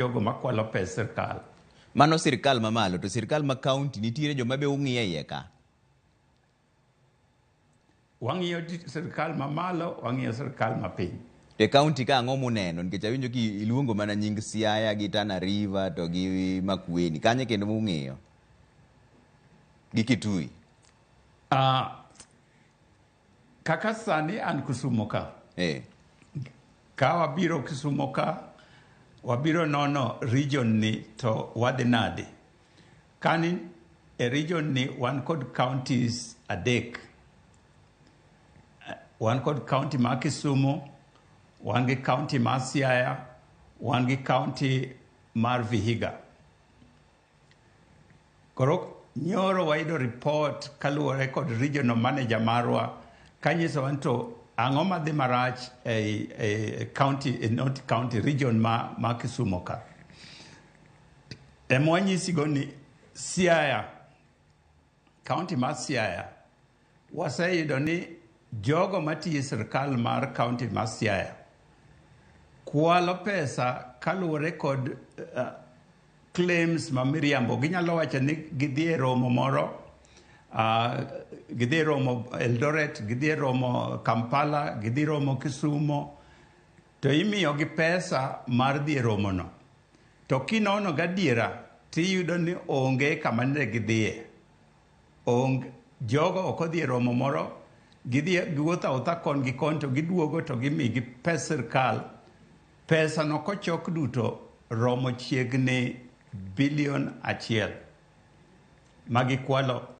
Jogo makwalo pes sirkal. Mano sirkal mamalo, to sirkal ma county nitiere joma be ung'iyo e iye ka? Wang'iyo sirkal mamalo, wang'iyo sirkal mapiny. To e county ka ang'o muneno? Nikech awinjo ki iluongo mana nying Siaya gi Tana River to gi Makueni. Kanye kendo mung'iyo? Gi Kitui. Kaka sani an Kisumo ka. Ka wabiro Kisumo ka, wabiro nono region ni to wadhi nade. Kani e region ni wan kod counties adek. Wan kod county ma Kisumu, wan gi county mar Siaya, wan gi county mar Vihiga. Koro nyoro wayudo report kaluwore kod regional manager marwa kanyisowa ni to ang'o madhi marach e county, not county, region ma Kisumo ka. Ema wanyisigo ni Siaya, county mar Siaya, waseyudo ni jogo matiyo e sirkal mar county mar Siaya kwalo pesa kaluwore kod claims ma miriambo. Ginyalo wacho ni gidhi e romo moro, gidhi e romo Eldoret, gidhi e romo Kampala, gidhi romo Kisumo, to imiyogi pesa mar dhi e romono. To kinono gadiera, tiyudo ni onge kama ne gidhiye. Jogo ok odhi e romo moro, gidhi giwuotho awuotha kon gi kon to giduogo to gimigi pes sirkal. Pesa no kochok duto romo chiegni bilion 1 ma gikwalo.